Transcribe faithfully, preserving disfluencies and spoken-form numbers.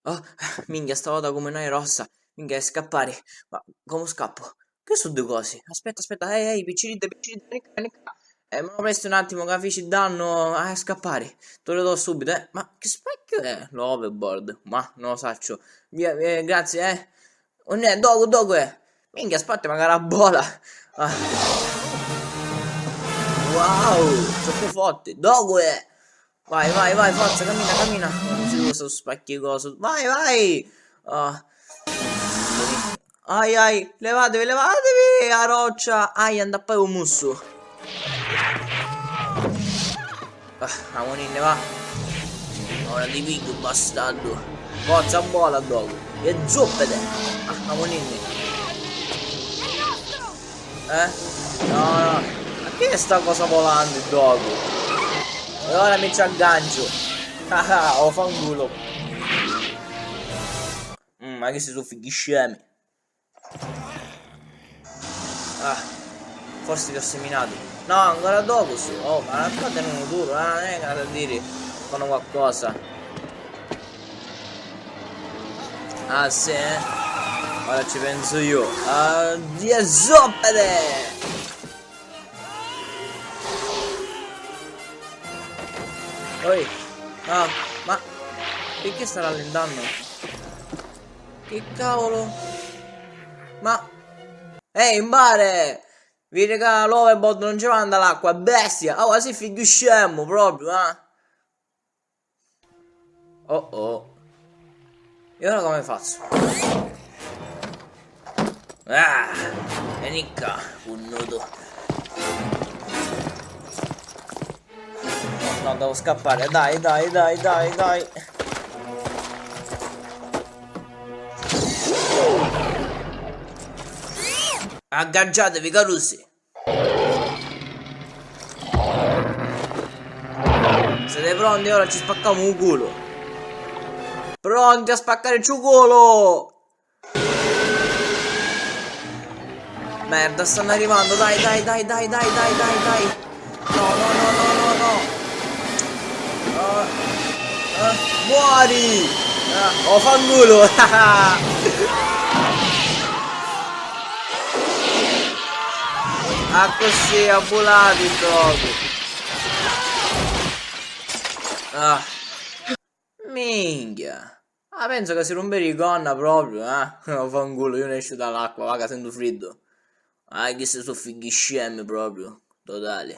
Oh, minchia, sta vota comu n'hai rossa. Minchia, è scappari. Ma comu scappu? Chi su dui cosi? Aspetta, aspetta, ehi, ehi, picciridda, picciridda, veni ccà, veni ccà. Eh, ma presti un attimo, ca fici dannu, hai a scappari. Torna subito, eh. Ma chi spacchiu è l'overboard? Ma non lo saccio. Via, eh, grazie, eh. Unn'è? Ddocu, ddocu è? Minchia, spatti magari a bola. Ah. Wow, troppo forte. Ddocu è? Vai, vai, vai, forza, cammina, cammina. Non si usa sto spacchicoso. Vai, vai. Ah. Ai, ai, levatevi, levatevi, a roccia. Ai, andappai un mussu. Ah, amuninni, va. Ora ti pigghiu, bastardu. Forza, bola, ddocu. E zuppete. Ah, amuninni. Eh? No, no. Ma che è sta cosa volando, ddocu? E ora mi ci agganciu. Ah, ah, o fanculo. Mm, ma chi si su figghi scemi? Ah, forse li ho seminati. No, ancora ddocu su. Oh, ma qua tengono duro, eh, non è che da dire fanno qualcosa. Ah, sì, eh? Ora ci penso io. Ah, Dio, zoppete! Oi, ah, ma perché sta rallentando? Che cavolo? Ma... Ehi, impare! Vidi ca l'overboard non ci manda l'acqua, bestia! Oh, ma si figghiu scemu, proprio, eh! Oh, oh. E ora come faccio? Ah! Veni ccà, punnutu. No, devo scappare, dai, dai, dai, dai, dai. Agganciatevi, carusi. Siete pronti? Ora ci spaccamu u culo. Pronti a spaccare u culo? Merda, stanno arrivando, dai, dai, dai. No, no, no, no, no, no. Ah, ah, muori! Ah, o fanculo! Ah, così, abbulati proprio. Ah. Minchia. Ah, penso ca si rumperi i gonna proprio, eh? Fanculo, io ne esciu da l'acqua, va ca sentu friddu. Ah, chisti su figghi scemi proprio, totali.